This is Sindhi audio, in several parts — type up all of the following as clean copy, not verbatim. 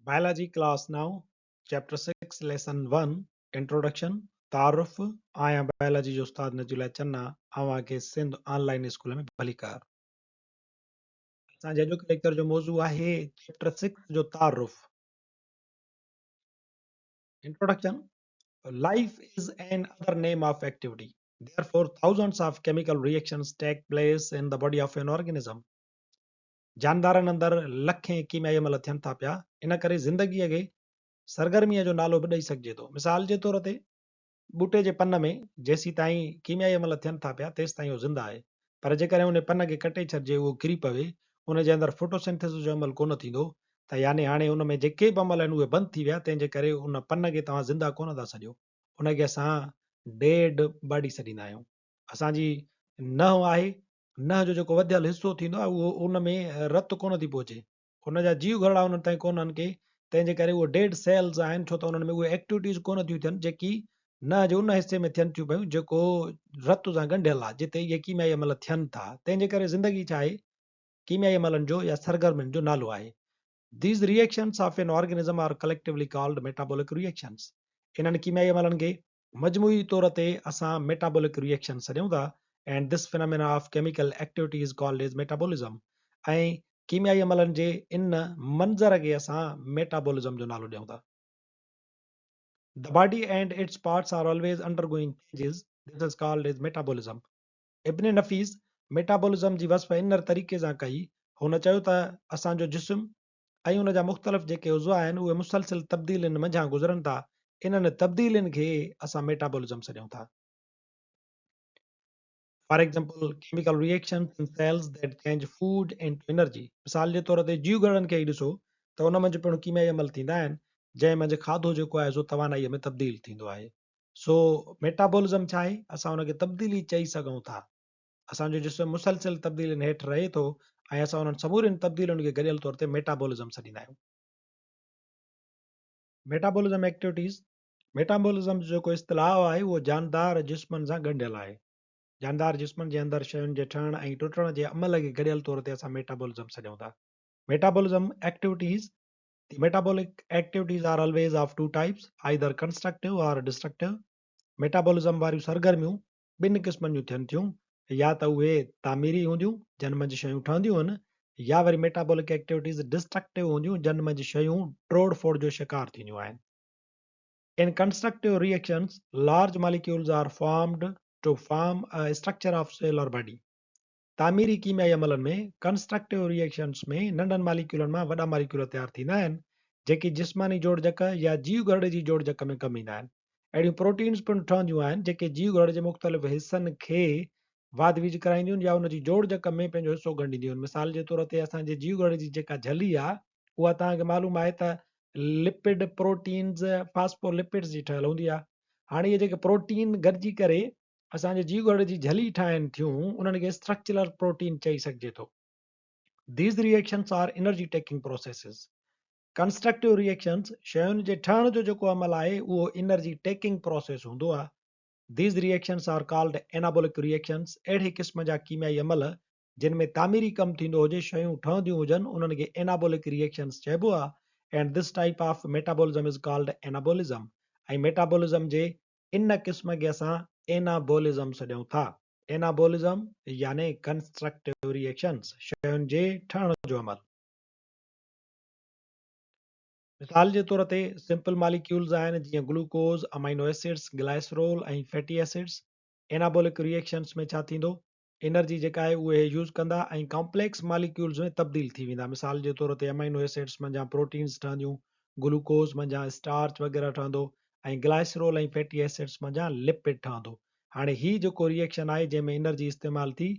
Biology class نو chapter six lesson one introduction, تعارف، آهيان بائلاجي جو استاد نجي الله چنا اوهان کي سنڌ آن لائين اسڪول ۾ ڀليڪار. اسان جي اڄوڪي ليڪچر جو موضوع آهي چيپٽر سڪس جو تعارف. Introduction, Life is an other name of activity. Therefore, thousands of chemical reactions take place in the body of an organism. جاندارن اندر لکين ڪيميائي عمل ٿين ٿا پيا، ان ڪري زندگيء کي سرگرميء جو نالو به ڏئي سگهجي ٿو. مثال جي طور تي ٻوٽي جي پن ۾ جيسيتائين ڪيميائي عمل ٿين ٿا پيا، تيستائين اهو زنده آهي، پر جيڪڏهن ان پن کي ڪٽي ڇڏجي، اهو ڪري پوي، ان جي اندر فوٽوسنٿيسز جو عمل ڪونه ٿيندو ته يعني هاڻي ان ۾ جيڪي به عمل آهن اهي بند ٿي ويا، تنهن جي ڪري ان پن کي توهان زنده ڪونه ٿا سڏيو، ان کي اسان ڊيڊ باڊي سڏيندا آهيون. اسان جي ننهن آهي، ننهن جو جيڪو وڌيل حصو ٿيندو آهي اهو ان ۾ رت ڪونه ٿي پهچي، ان جا جيو گهرڙا انهن تائين ڪونهن ڪي، تنهن جي ڪري اهي ڊيڊ سيلز آهن ڇو ته انهن ۾ اهي ايڪٽيوٽيز ڪونه ٿيون ٿين جيڪي ننهن جي ان حصي ۾ ٿين ٿيون پيون جيڪو رت سان ڳنڍيل آهي جتي اهي ڪيميائي عمل ٿين ٿا، تنهن جي ڪري زندگي ڇا آهي؟ ڪيميائي عملن جو يا سرگرمين جو نالو آهي. These reactions of an organism are collectively called metabolic reactions. انهن ڪيميائي عملن کي مجموعي طور تي اسان ميٽابولڪ ري ايڪشن سڏيون ٿا and this phenomena of chemical activity is called as metabolism ۽ ڪيميائي عملن جي ان منظر کي اسان ميٽابولزم جو نالو ڏيون ٿا. The body and its parts are always undergoing changes, this is called as metabolism. ابن نفيس ميٽابولزم جي وصف ان طريقي سان ڪئي، هن چيو ته اسان جو جسم ۽ ان جا مختلف جيڪي عضوا آهن اهي مسلسل تبديلين منجهان گذرن ٿا، انهن تبديلين کي اسان ميٽابولزم سڏيون ٿا. For example, chemical reactions in cells that change food into energy. مثال جي طور تي جيو گهرڙن کي ئي ڏسو ته ان منجهه پڻ ڪيميائي عمل ٿيندا آهن، جنهن منجهه کاڌو جيڪو آهي سو توانائيء ۾ تبديل ٿيندو آهي. سو ميٽابولزم ڇا آهي؟ اسان ان کي تبديلي چئي سگهون ٿا. اسان جو جسم مسلسل تبديلين هيٺ رهي ٿو ۽ اسان انهن سمورين تبديلين کي گڏيل طور تي ميٽابولزم سڏيندا آهيون. ميٽابولزم ايڪٽيوٽيز، ميٽابولزم جو جيڪو اصطلاح آهي اهو جاندار جسمن سان ڳنڍيل آهي. جاندار جسمن جي اندر شين جي ٺهڻ ۽ ٽٽڻ جي عمل کي گڏيل طور تي اسان ميٽابولزم سڏيون ٿا. Metabolism activities, The metabolic activities are always of two types, either constructive or destructive. Metabolism واريون سرگرميون ٻن قسمن جون ٿين ٿيون، يا ته اهي تعميري هونديون، جن منجهه شيون ٺهنديون هن، يا وري ميٽابولڪ ايڪٽيوٽيز ڊسٽرڪٽو هونديون، جن منجهه شيون ٽوڙ ڦوڙ جو شڪار ٿينديون آهن. In constructive reactions, large molecules are formed to form a structure of cell or body. تعميري ڪيميائي عملن ۾، ڪنسٽرڪٽو ري ايڪشنز ۾، ننڍن ماليڪيولن مان وڏا ماليڪيول تيار ٿيندا آهن، جيڪي جسماني جوڙجڪ يا جيو گهرڙي جي جوڙجڪ ۾ ڪم ايندا آهن. اهڙيون پروٽينز پڻ ٺهنديون آهن، جيڪي جيو گهرڙي جي مختلف حصن کي واڌ ويجهه ڪرائينديون يا ان جي جوڙجڪ ۾ پنهنجو حصو ڳنڍينديون آهن. مثال جي طور تي اسان جي جيو گهرڙي جي جيڪا جهلي آهي، اها توهان کي معلوم آهي ته لپڊ، پروٽينز، فاسفولپڊز جي ٺهيل هوندي آهي. هاڻي اهي جيڪي پروٽين گڏجي ڪري اسان جي جيو گهرڙي جي جهلي ٺاهين ٿيون، انهن کي اسٽرڪچرل پروٽين چئي سگهجي ٿو. These reactions are energy taking processes. Constructive reactions شين جي ٺهڻ جو جيڪو عمل آهي اهو انرجي ٽيڪنگ پروسيس هوندو آهي. These reactions are called anabolic reactions. اهڙي قسم جا ڪيميائي عمل جن ۾ تعميري ڪم ٿيندو هجي، شيون ٺهنديون هجن، انهن کي اينابولڪ ريئيڪشنز چئبو آهي and this type of metabolism is called anabolism ۽ metabolism جي ان قسم کي اسان اينابولزم سڏيون ٿا. اينابولزم يعني ڪنسٽرڪٽو ري ايڪشنز، شين جي ٺهڻ جو عمل. مثال جي طور تي سمپل ماليڪيولز آهن جيئن glucose, amino acids, glycerol ۽ fatty acids. Anabolic reactions ۾ ڇا ٿيندو؟ انرجي جيڪا آهي اهي يوز ڪندا ۽ ڪامپليڪس ماليڪيولز ۾ تبديل ٿي ويندا. مثال جي طور تي امائنو ايسڊس منجهان پروٽينز ٺهنديون، گلوڪوز منجهان اسٽارچ وغيره ٺهندو ۽ گلائسرول ۽ فيٽي ايسڊس منجهان لپڊ ٺهندو. هاڻي هي جيڪو ري ايڪشن آهي جنهن ۾ انرجي استعمال ٿي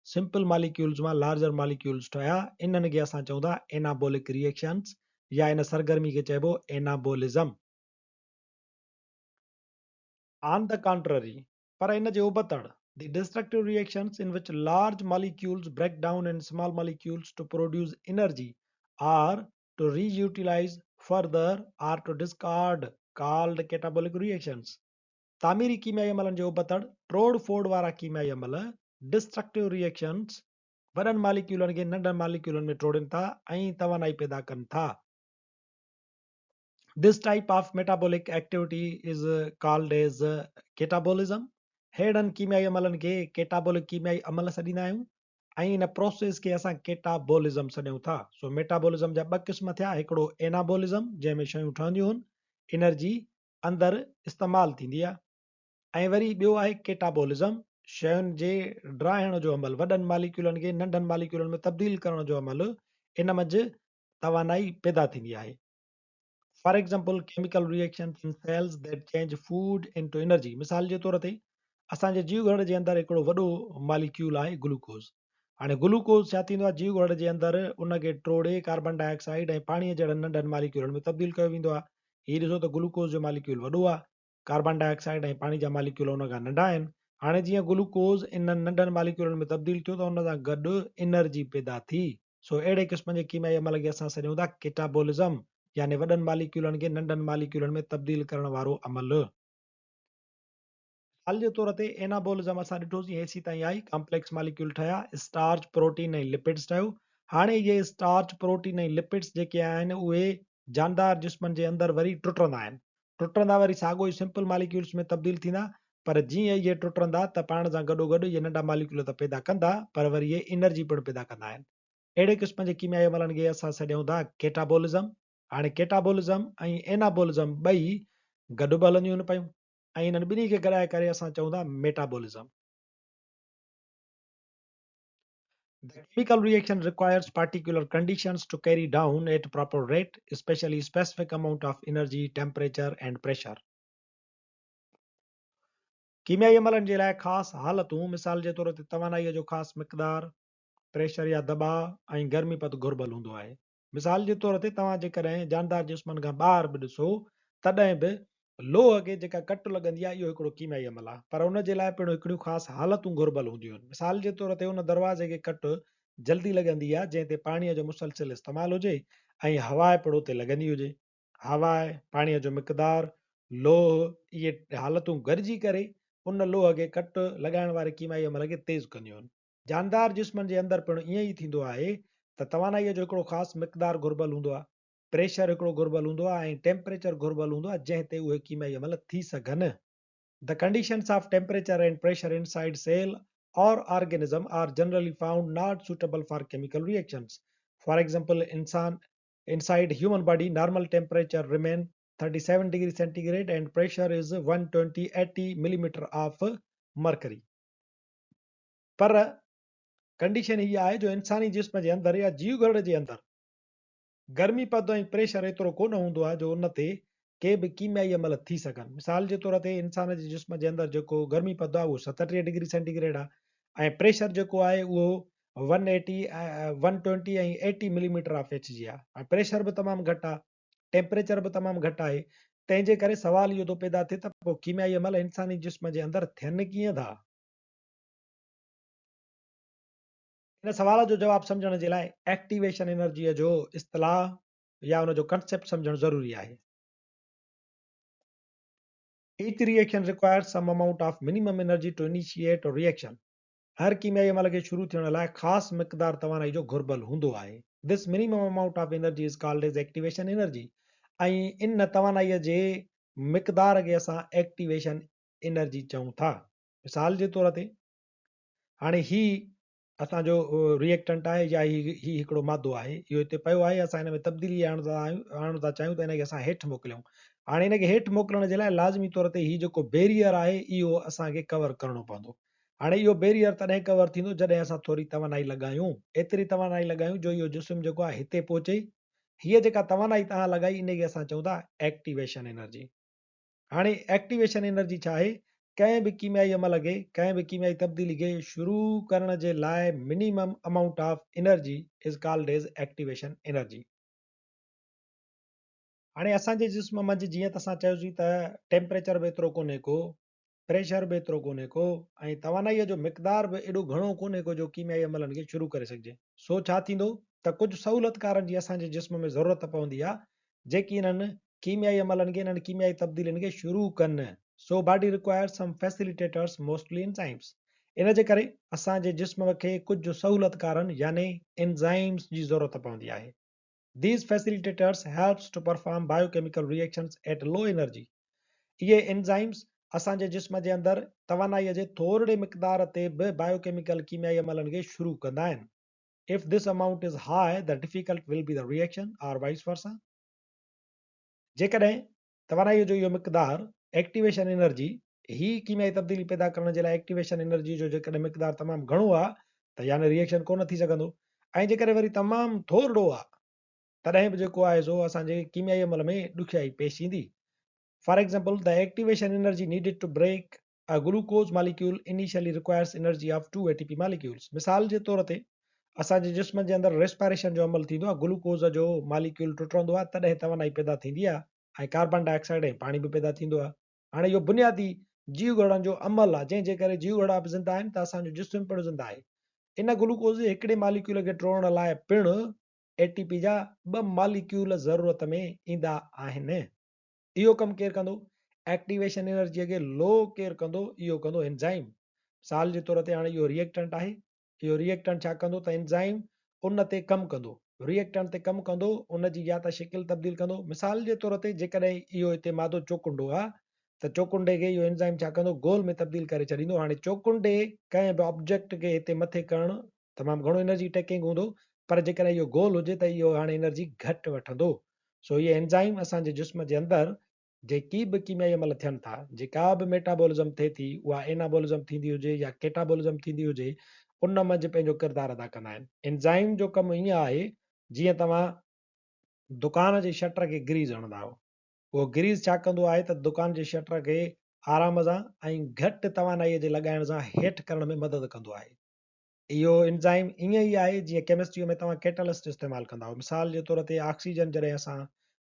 سمپل ماليڪيولز مان لارجر ماليڪيولز ٺهيا انهن کي اسان چئون ٿا اينابولڪ ري ايڪشنز يا ان سرگرمي کي چئبو اينابولزم. آن the ڪانٽرري، پر ان جي ابتڙ، the destructive reactions in which large molecules break down in small molecules to produce energy or to reutilize further or to discard called catabolic reactions. تعميري ڪيميائي عملن جي ابتڙ، ٽوڙ ڦوڙ وارا ڪيميائي عمل، destructive reactions، وڏن ماليڪيولن کي ننڍن ماليڪيولن ۾ ٽوڙين ٿا ۽ توانائي پيدا ڪن ٿا. This type of metabolic activity is called as catabolism. ههڙن ڪيميائي عملن کي ڪيٽابولڪ ڪيميائي عمل سڏيندا آهيون ۽ ان پروسيس کي اسان ڪيٽابولزم سڏيون ٿا. سو ميٽابولزم جا ٻه قسم ٿيا، هڪڙو اينابولزم جنهن ۾ شيون ٺهنديون هن، انرجي اندر استعمال ٿيندي آهي ۽ وري ٻيو آهي ڪيٽابولزم شين جي ڊاهڻ جو عمل، وڏن ماليڪيولن کي ننڍن ماليڪيولن ۾ تبديل ڪرڻ جو عمل، ان منجهه توانائي پيدا ٿيندي آهي. For example chemical reactions in cells that change food into energy مثال جي طور تي اسان جي جيو گهرڙ جي اندر هڪڙو وڏو ماليڪيول آهي گلوڪوز. هاڻي گلوڪوز ڇا ٿيندو آهي جيو گهرڙ جي اندر ان کي ٽوڙي ڪاربان ڊاء آڪسائيڊ ۽ پاڻي جهڙن ننڍن ماليڪيولن ۾ تبديل ڪيو ويندو آهي. هي ڏسو ته گلوڪوز جو ماليڪيول وڏو آهي، ڪاربان ڊاء آڪسائيڊ ۽ پاڻي جا ماليڪيول ان کان ننڍا آهن. هاڻي جيئن گلوڪوز انهن ننڍن ماليڪيولن ۾ تبديل ٿيو ته ان سان گڏ انرجي پيدا ٿي. سو اهڙي قسم جي ڪيميائي عمل کي اسان سڏيون ٿا ڪيٽابولزم يعني وڏن ماليڪيولن کي ننڍن ماليڪيولن ۾ تبديل ڪرڻ وارو عمل. مثال جي طور تي اينابولزم اسان ڏٺوسين هيسيتائين آئي، ڪامپليڪس ماليڪيول ٺهيا، اسٽارچ، پروٽين ۽ لپڊس ٺهيو. هاڻي اهي اسٽارچ، پروٽين ۽ لپڊس جيڪي آهن اهي جاندار جسمن جي اندر وري ٽٽندا آهن. ٽٽندا وري ساڳو ئي سمپل ماليڪيولس ۾ تبديل ٿيندا پر جيئن اهي ٽٽندا ته پاڻ سان گڏوگڏ اهي ننڍا ماليڪيول ته پيدا ڪندا پر وري اهي انرجي پڻ پيدا ڪندا آهن. اهڙي قسم جي ڪيميائي عملن کي اسان سڏيون ٿا ڪيٽابولزم. هاڻي ڪيٽابولزم ۽ اينابولزم ٻئي گڏ به هلنديون پيون ۽ انهن ٻنهي کي گڏائي ڪري اسان چئون ٿا metabolism. The chemical reaction requires particular conditions to carry down at proper rate, especially specific amount of energy, temperature and pressure. ڪيميائي عملن جي لاء خاص حالتون، مثال جي طور تي توانائيء جو خاص مقدار، پريشر يا دٻاء ۽ گرمي پد گهربل هوندو آهي. مثال جي طور تي توهان جيڪڏهن جاندار جسمن کان ٻاهر به ڏسو تڏهن به لوهه کي جيڪا ڪٽ لڳندي آهي اهو هڪڙو ڪيميائي عمل آهي پر ان جي لاء پڻ هڪڙيون خاص حالتون گهربل هونديون آهن. مثال جي طور تي ان دروازي کي ڪٽ جلدي لڳندي آهي جنهن تي پاڻيء جو مسلسل استعمال هجي ۽ هواء پڻ اتي لڳندي هجي. هواء، پاڻيء جو مقدار، لوهه اهي حالتون گڏجي ڪري ان لوهه کي ڪٽ لڳائڻ واري ڪيميائي عمل کي تيز ڪنديون آهن. جاندار جسمن جي اندر پڻ ائين ئي ٿيندو آهي ته توانائيء جو هڪڙو خاص مقدار گهربل هوندو آهي، پريشر هڪڙو گهربل هوندو آهي ۽ ٽيمپريچر گهربل هوندو آهي جنهن تي اهي ڪيميائي عمل ٿي سگهن. The conditions of temperature and pressure inside cell or organism are generally found not suitable for chemical reactions. For example, انسان inside human body normal temperature remain 37 degree centigrade and pressure is 120 80 millimeter of mercury. Per condition هيء آهي جو انساني جسم جي اندر يا جيو گهرڙ جي اندر گرمي پد ۽ پريشر ايترو ڪو نه هوندو آهي جو ان تي ڪي به ڪيميائي عمل ٿي سگهن. مثال جي طور تي انسان جي جسم جي اندر جيڪو گرمي پد آهي اهو 37 ڊگري سينٽي گريڊ آهي ۽ پريشر جيڪو آهي اهو one eighty, one twenty ۽ eighty millimeter of H G آهي ۽ پريشر به تمام گهٽ آهي، ٽيمپريچر به تمام گهٽ آهي، تنهن جي ڪري سوال اهو ٿو پيدا ٿئي ته پوء ڪيميائي عمل انساني جسم جي اندر ٿين ڪيئن ٿا؟ ان سوال جو جواب سمجهڻ جي لاء ايڪٽيويشن انرجيء جو اصطلاح يا ان جو ڪنسيپٽ سمجهڻ ضروري آهي. Each reaction requires some amount of minimum energy to initiate a reaction. هر ڪيميائي عمل کي شروع ٿيڻ لاء خاص مقدار توانائي جو گهربل هوندو آهي. This minimum amount of energy is called as activation energy ۽ ان توانائيء جي مقدار کي اسان ايڪٽيويشن انرجي چئون ٿا. مثال جي طور تي هاڻي هي اسان جو ريئيڪٽنٽ آهي يا هي هي هڪڙو مادو آهي اهو هتي پيو آهي اسان هن ۾ تبديلي آڻڻ ٿا آڻڻ ٿا چاهيون ته هن کي اسان هيٺ موڪليون هاڻي هن کي هيٺ موڪلڻ جي لاء لازمي طور تي هي جيڪو بيريئر آهي اهو اسان کي ڪور ڪرڻو پوندو هاڻي اهو بيريئر تڏهن ڪور ٿيندو جڏهن اسان ٿوري توانائي لڳايون ايتري توانائي لڳايون جو اهو جسم جيڪو آهي هتي پهچي هيء جيڪا توانائي توهان لڳائي ان کي اسان چئون ٿا ايڪٽيويشن انرجي هاڻي ايڪٽيويشن انرجي ڇا آهي؟ ڪنهن به ڪيميائي عمل کي، ڪنهن به ڪيميائي تبديلي کي شروع ڪرڻ جي لاء minimum amount of energy is called as activation energy. هاڻي اسان جي جسم منجهه جيئن ته اسان چيوسين ته ٽيمپريچر به ايترو ڪونهي ڪو، پريشر به ايترو ڪونهي ڪو ۽ توانائيء جو مقدار به ايڏو گهڻو ڪونهي ڪو جو ڪيميائي عملن کي شروع ڪري سگهجي. سو ڇا ٿيندو ته ڪجهه سهولتڪارن جي اسان جي جسم ۾ ضرورت پوندي آهي جيڪي انهن ڪيميائي عملن کي انهن ڪيميائي تبديلين کي شروع ڪن. So body requires some facilitators mostly enzymes. ان جي ڪري اسان جي جسم کي ڪجهه سهولتڪارن يعني انزائمز جي ضرورت پوندي آهي. These facilitators helps to perform biochemical reactions at low energy. اهي انزائمز اسان جي جسم جي اندر توانائي جي ٿورڙي مقدار تي به بايوڪيميڪل ڪيميائي عملن کي شروع ڪندا آهن. If this amount is high, the difficult will be the reaction or vice versa. جيڪڏهن توانائيء جو اهو مقدار، Activation Energy، هي ڪيميائي تبديلي پيدا ڪرڻ جي لاء ايڪٽيويشن انرجي جو جيڪڏهن مقدار تمام گهڻو آ ته يعني ريئيڪشن ڪونه ٿي سگهندو ۽ جيڪڏهن وري تمام ٿورڙو آ تڏهن به جيڪو آهي سو اسان جي ڪيميائي عمل ۾ ڏکيائي پيش ايندي. For example, the activation energy needed to break a glucose molecule initially requires energy of 2 ATP molecules. مثال جي طور تي اسان جي جسم جي اندر ريسپائريشن جو عمل ٿيندو آهي، گلوڪوز جو ماليڪيول ٽٽندو آهي تڏهن توانائي پيدا ٿيندي آهي ۽ ڪاربان ڊاء آڪسائيڊ ۽ پاڻي به پيدا ٿيندو آهي. هاڻي اهو بنيادي جيوگهرڙن جو عمل آهي جنهن جي ڪري جيوگهرڙا به زنده آهن ته اسان جو جسم پڻ زنده آهي. ان گلوڪوز جي هڪڙي ماليڪيول کي ٽوڙڻ لاء پڻ اي ٽي پي جا ٻه ماليڪيول ضرورت ۾ ايندا آهن. اهو ڪم ڪير ڪندو؟ ايڪٽيويشن انرجيء کي لو ڪير ڪندو؟ اهو ڪندو انزائم. مثال جي طور تي هاڻي اهو ريئيڪٽنٽ آهي. اهو ريئيڪٽنٽ ڇا ڪندو ته انزائم ان تي ڪم ڪندو. ريئيڪٽنٽ تي ڪم ڪندو، ان جي يا ته شڪل تبديل ڪندو. مثال جي طور تي جيڪڏهن اهو هتي مادو چوڪنڊو آ ته چوڪنڊي کي اهو انزائم ڇا ڪندو؟ گول ۾ تبديل ڪري ڇڏيندو. هاڻي چوڪنڊي ڪنهن به آبجيڪٽ کي هتي مٿي ڪرڻ تمام گهڻو انرجي ٽيڪنگ هوندو پر جيڪڏهن اهو گول هجي ته اهو هاڻي انرجي گهٽ وٺندو. سو اهي انزائم اسان جي جسم جي اندر جيڪي به ڪيميائي عمل ٿين ٿا، جيڪا به ميٽابولزم ٿئي ٿي اها اينابولزم ٿيندي هجي يا ڪيٽابولزم ٿيندي هجي ان منجهه پنهنجو ڪردار ادا ڪندا آهن. انزائم جو ڪم ائين آهي جيئن توهان دڪان جي شٽر کي گريز هڻندا آهيو. اهو گريز ڇا ڪندو آهي ته دڪان جي شٽر کي آرام سان ۽ گهٽ توانائي جي لڳائڻ سان هيٺ ڪرڻ ۾ مدد ڪندو آهي. اهو انزائم ائين ئي آهي جيئن ڪيمسٽريء ۾ توهان ڪيٽالسٽ استعمال ڪندا آهيو. مثال جي طور تي آڪسيجن جڏهن اسان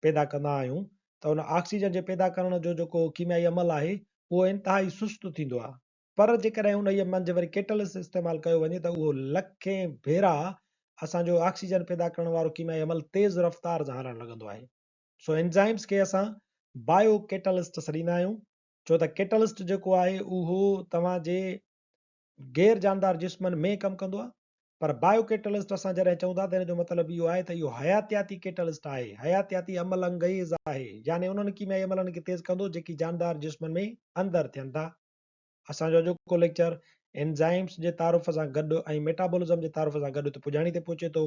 پيدا ڪندا آهيون ته ان آڪسيجن جي پيدا ڪرڻ جو جيڪو ڪيميائي عمل آهي اهو انتهائي سست ٿيندو آهي پر جيڪڏهن انهيء منجهه وري ڪيٽالسٽ استعمال ڪيو وڃي ته اهو لکين ڀيرا اسان جو آڪسيجن پيدا ڪرڻ وارو ڪيميائي عمل تيز رفتار سان هلڻ لڳندو آهي. سو انزائمز کي اسان بايو ڪيٽالسٽ سڏيندا آهيون ڇو ته ڪيٽالسٽ جيڪو آهي اهو توهان جي غير جاندار جسمن ۾ ڪم ڪندو آهي پر بايو ڪيٽلسٽ اسان جڏهن چئون ٿا ته ان جو مطلب اهو آهي ته اهو حياتياتي ڪيٽلسٽ آهي، حياتياتي عمل انگيز آهي يعني انهن ڪيميائي عملن کي تيز ڪندو جيڪي جاندار جسمن ۾ اندر ٿين ٿا. اسان جو اڄوڪو ليڪچر انزائمز جي تعارف سان گڏ ۽ ميٽابولزم جي تعارف سان گڏ اتي پڄاڻي تي پهچي ٿو.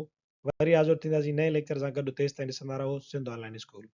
وري حاضر ٿينداسين نئين ليڪچر سان گڏ تيستائين ڏسندا رهو سنڌ آن لائين اسڪول.